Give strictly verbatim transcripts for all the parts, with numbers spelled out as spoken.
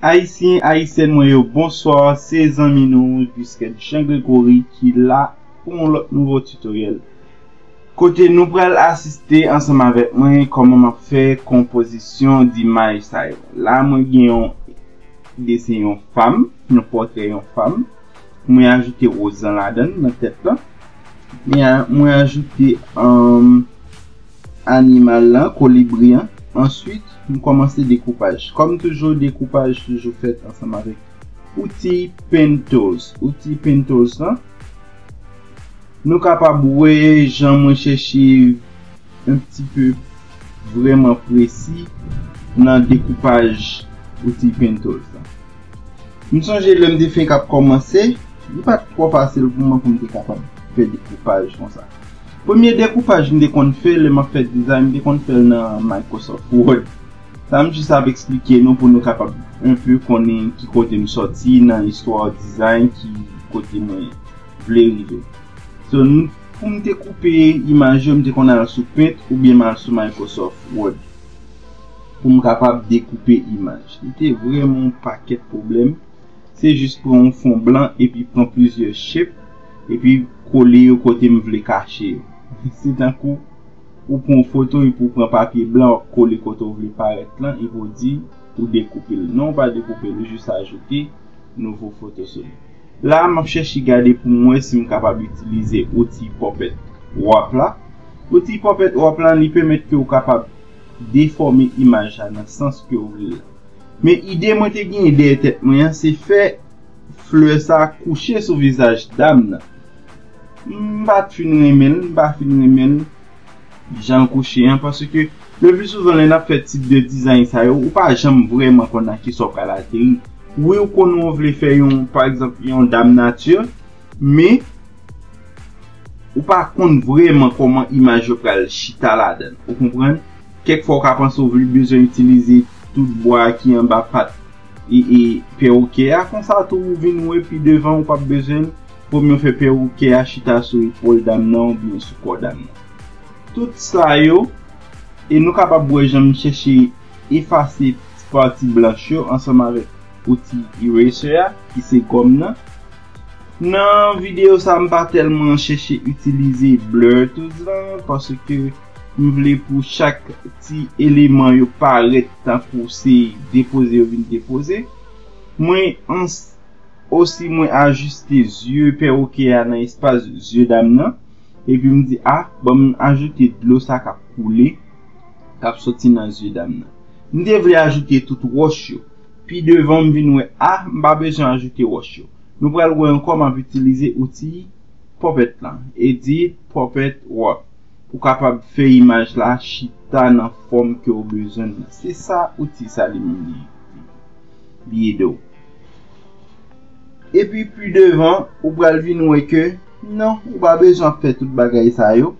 Ayisyen, Ayisyèn mwen yo, bonswa, se zanmi nou, Gisquette Jean Gregory ki la pou yon lòt nouvo tutoriel. Kote nou pral asiste ansanm avèk mwen kòman m ap fè konpozisyon dimaj sa yo. La, mwen gen yon desen yon fanm, yon pòtrè yon fanm. Mwen ajoute wozan ladan l, nan tèt lan. Mwen a-, mwen ajoute, um, animal lan, kolibri an. Answit, m kòmanse dekoupaj. Kòm toujou, dekoupaj toujou fèt ansanm avèk outi Pen Tools. Outi Pen Tools lan, nou kapab wè jan mwen chèche un petit peu vrèman presi nan dekoupaj outi Pen Tools lan. M sonje lè m te fenk ap kòmanse, li pa t twò fasil pou mwen pou m te kapab fè dekoupaj konsa. Premye dekoupaj m te konn fè lè m ap fè dizay, m te konn fè l nan Microsoft Word. Sa m jis ap eksplike nou pou nou kapab un peu konnen ki kote m sòti nan istwa dizay, ki kote mwen vle rive. So, n-, pou m te koupe imaj yo, m te konn al sou Paint oubyen m al sou Microsoft Word pou m kapab dekoupe imaj. Li te vrèman yon pakèt pwoblèm. Se jis pran yon fon blan epi pran plizyè shape epi kole yo kote m vle kache yo. Se tankou ou pran yon foto epi ou pran papye blan, w ap kole kote w vle parèt lan epi w di ou dekoupe l. Non, ou pa dekoupe l, ou jis ajoute nouvo foto sou li. La, m ap chèche gade pou m wè si m kapab itilize outi Puppet Wrap la. Outi Puppet Wrap la, li pèmèt ke w kapab defòme imaj la nan sans ke w vle l. Men ide mwen te genyen dèyè tèt mwen an, se fè flè sa kouche sou vizaj dam nan. M pa t fin renmen l, m pa fin renmen l jan l kouche an, paske le pli souvan lè n ap fè tip de dizay sa yo, ou pa janm vrèman konn a kisa w pral ateri. Wi, ou konnen w vle fè yon, pa egzanp, yon dam nati, men ou pa konn vrèman kòman imaj yo pral chita ladan l. Ou konprann? Kèk fwa ou ka panse ou vle bezwen itilize tout bwa ki anba pat e, e pèwokè a, konsa tou ou vin wè pi devan ou p ap bezwen l, pou m fè pèwokè a chita sou epòl dam nan oubyen sou kò dam nan. Tout sa yo, e nou kapab wè jan m chèche efase ti pati blanch yo ansanm avèk outi eraser a, ki se gòm nan. Nan videyo sa, m pa tèlman chèche itilize blur tools lan, paske m vle pou chak ti eleman yo parèt tankou se depoze yo vin depoze. Mwen ans-, osi mwen ajiste zye pèwokè a nan espas zye dam nan. Epi m di, a, ban m ajoute dlo sa k ap koule, k ap soti nan zye dam nan. M te vle ajoute tout wòch yo. Pi devan, m vin wè, a, m pa bezwen ajoute wòch yo. Nou pral wè ankò, m ap itilize outi Puppet lan, Edit Puppet Wrap, pou kapab fè imaj la chita nan fòm ke w bezwen l lan. Se sa outi sa li menm li, li ede w. Epi pi devan, ou pral vin wè ke non, ou pa bezwen ap fè tout bagay sa yo.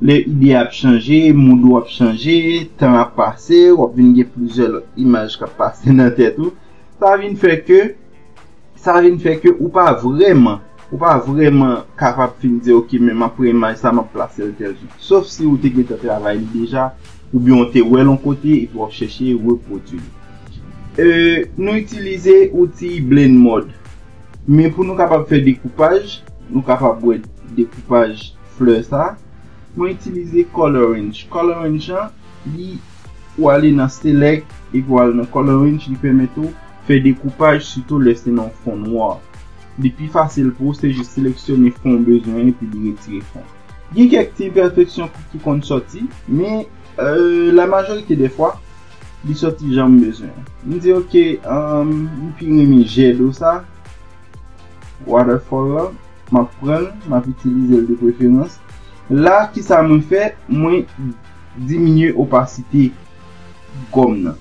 Lè ide ap chanje, mood ou ap chanje, tan ap pase, w ap vin gen plizyè lòt imaj k ap pase nan tèt ou. Sa vin fè ke, sa vin fè ke ou pa vrèman, ou pa vrèman kapab fin di, ok, men m ap pran imaj sa, m ap plase l tèl jan. Sof si ou te gentan travay li deja, oubyen ou te wè l yon kote, epi w ap chèche repwodui li. E, nou itilize outi Blend Mode. Men pou nou kapab fè dekoupaj, nou kapab wè dekoupaj flè sa. Mwen itilize Color Range. Color Range an, li, ou ale nan Select, epi w al nan Color Range, li pèmèt ou fè dekoupaj, sitou lè se nan yon fon nwa. Li pi fasil pou ou, se jis seleksyone fon ou bezwen, epi li retire fon. Gen kèk ti enpèfeksyon ki konn sòti, men, euh, la majorite dè fwa, li sòti jan m bezwen. M di, ok, um, m pi renmen jè dlo sa, waterfall la, m ap pran l, m ap itilize l de preferans. La, kisa mwen fè? Mwen diminye opasite gòm nan.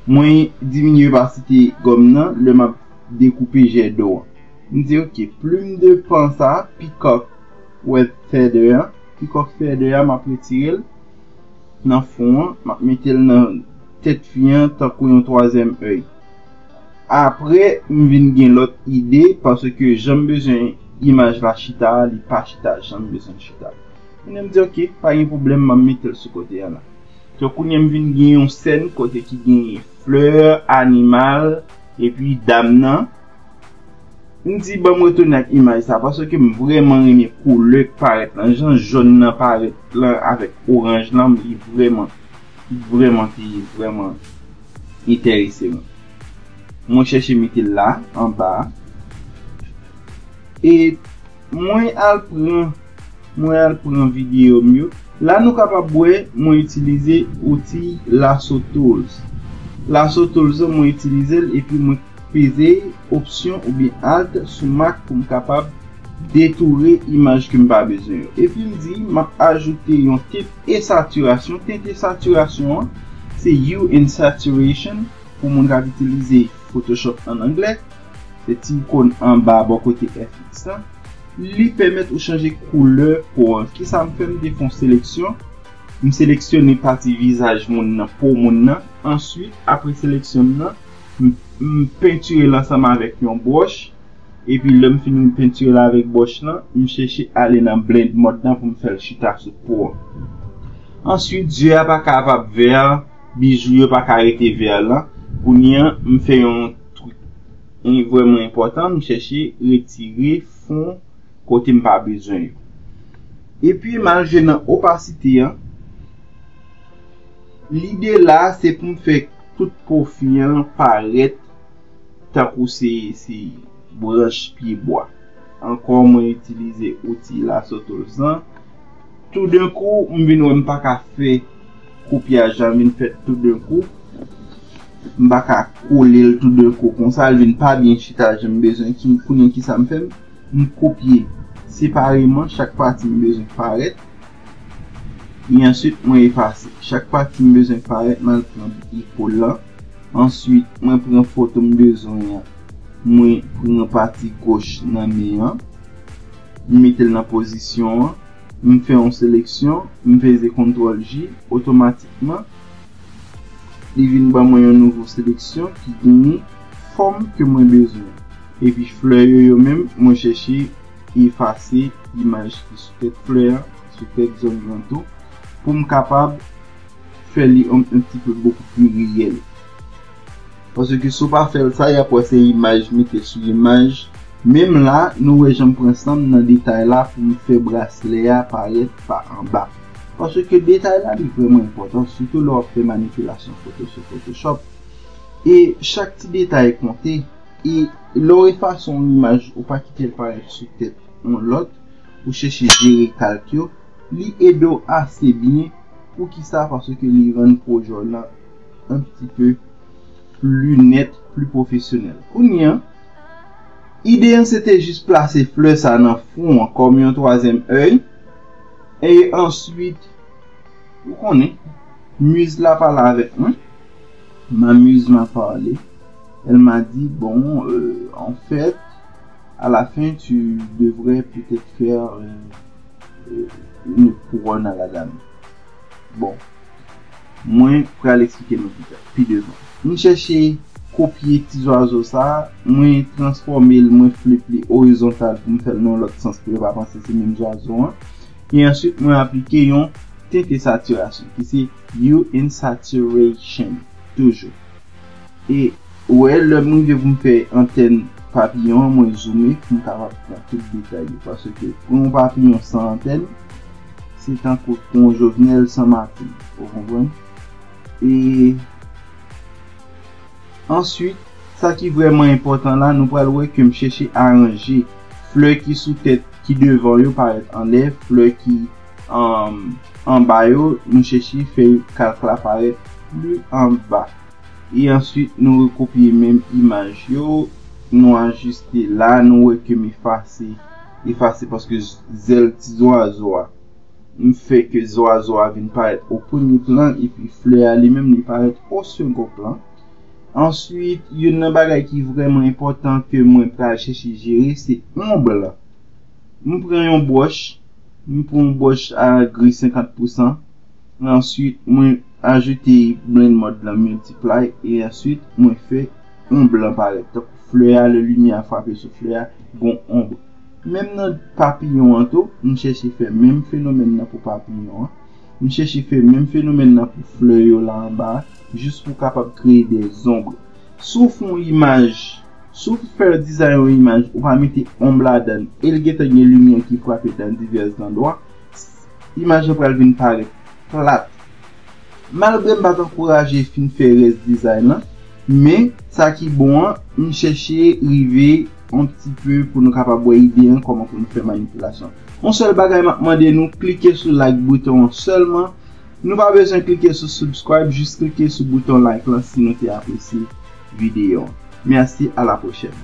Mwen diminye opasite gòm nan lè m ap dekoupe jè dlo an. M di, ok, plim de pan sa, peacock web feather an, peacock feather an, m ap retire l nan fon an, m ap mete l nan tèt fi an tankou yon twazyèm èy. Apre, m vin gen lòt ide, paske jan m bezwen imaj la chita a, li pa chita jan m bezwen l chita. Kounye a m di, ok, pa gen pwoblèm, m ap mete l sou kote a la. Donk, kounye a m vin gen yon sèn kote ki gen flè, animal, epi dam nan. M di, ban m retounen ak imaj sa, paske m vrèman renmen koulè k parèt lan. Jan jòn nan parèt lan avèk oranj lan, li vrèman, li vrèman te, vrèman enterese mwen. Mwen chèche mete l la, anba a. E mwen al pran, mwen al pran videyo m yo. La nou kapab wè mwen itilize outi Lasso Tools. Lasso Tools an mwen itilize l epi mwen peze opsyon oubyen Alt sou Mac pou m kapab detoure imaj ke m pa bezwen yo. Epi m di m ap ajoute yon tint e satirasyon. Tint e satirasyon an se Hue and Saturation pou moun k ap itilize Photoshop an anglè. Se ti ikòn anba bò kote F X lan. Li pèmèt ou chanje koulè po an. Kisa m fè? M te fè yon seleksyon. M seleksyone pati vizaj moun nan, po moun nan. Answit, apre seleksyon m nan, m, m pentire l ansanm avèk yon bwòch. Epi lè m fin pentire l avèk bwòch lan, m chèche ale nan blend mode lan pou m fè l chita sou po an. Answit, zye a pa kapab vè, bijou yo pa ka rete vè lan. Kounye a, m fè yon trik vrèman enpòtan, m chèche retire fon kote m pa bezwen yo. Epi m al jwe nan opasite an. Lide la se pou m fè tout pwofi an parèt tankou se, se branch pye bwa. Ankò mwen itilize outi Lasso Tools lan. Toudenkou m vin wè m pa ka fè kopyaj la vin fèt toudenkou. M pa ka kole l toudenkou konsa, l vin pa byen chita jan m bezwen. Ki, kounye a kisa m fè? M kopye separeman chak pati m bezwen parèt. E answit mwen efase. Chak pati m bezwen parèt, m al pran epòl lan. Answit mwen pran foto m bezwen an. Mwen pran pati goch nan men an. M mete l nan pozisyon an. M fè yon seleksyon, m peze kontwòl J, otomatikman li vin ban mwen yon nouvo seleksyon ki genyen fòm ke mwen bezwen. Epi flè yo, yo menm, mwen chèche efase imaj ki sou tèt flè a, sou tèt zòn nan tou, pou m kapab fè li yon, yon ti pe bokou pli reyèl. Paske si w pa fè l sa, y ap wè se imaj mete sou imaj. Menm la, nou wè jan m pran san m nan detay la pou m fè braslè a parèt pa anba. Paske detay la, li vrèman enpòtan, sitou lè w ap fè manipilasyon foto sou Photoshop. E chak ti detay konte. E lè w efase yon imaj, ou pa kite l parèt sou tèt yon lòt, ou chèche jere kalk yo, li ede w ase byen. Poukisa? Paske li rann pwojè w lan un petit peu plus net, plus professionnel. Kounye a, ide an se te jis plase flè sa nan fon an kòm yon twazyèm èy. E answit, ou konnen, miz la pale avèk mwen. Ma muse m'a parlé. Elle m'a dit, bon, euh, en fait, à la fin, tu devrais peut-être faire euh, euh, une couronne à la dame. Bon, mwen pral eksplike nou pi ta, pi devan. M chèche kopye ti zwazo sa, mwen transfòme l, mwen flip li orizontal pou m fè l nan lòt sans pou yo pa panse se menm zwazo an. E answit, mwen aplike yon tinte satirasyon, ki se Hue and Saturation, toujou. E ou wè, lè m rive pou m fè antèn papiyon an, mwen zoome pou m kapab pran tout detay yo. Paske pou yon papiyon san antèn, se tankou pou yon Jovenel san Martine. Ou konprann? E answit, sa ki vrèman enpòtan la, nou pral wè ke m chèche aranje flè ki sou tèt, ki devan yo parèt anlè, flè ki, um, anba yo, nou chèche fè kalk la parèt pli anba. E answit, nou rekopye menm imaj yo, nou ajiste la, nou wè ke m efase, efase paske z-, zèl ti zwazo a, m fè ke zwazo a vin parèt o premye plan, epi flè a li menm, li parèt o segon plan. Answit, youn nan bagay ki vrèman enpòtan ke mwen pral chèche jere, se onb lan. M pran yon bwòch, m pran yon bwòch a gri senkant pousan. Answit, mwen ajoute blend mode lan multiply e answit, mwen fè onb lan parèt. Tankou flè a, lè limyè a frape sou flè a, gon onb. Menm nan papiyon an tou, m chèche fè menm fenomèn nan pou papiyon an. M chèche fè menm fenomèn nan pou flè yo la anba, jis pou kapab kreye de zonb. Si w fè yon imaj, si w fè dizay yon imaj, ou pa mete onb ladan l, e l gentan gen limyè ki frape nan divès zandwa, imaj lan pral vin parèt plat. Malgre m pa t ankouraje fin fè rès dizay lan, men sa ki bon an, m chèche rive yon ti pe pou nou kapab wè ide an, kòman pou nou fè manipilasyon. Yon sèl bagay m ap mande nou, klike sou like bouton an sèlman. Nou pa bezwen klike sou subscribe, jis klike sou bouton like lan si nou te apresye videyo an. Mèsi, a la pwochèn.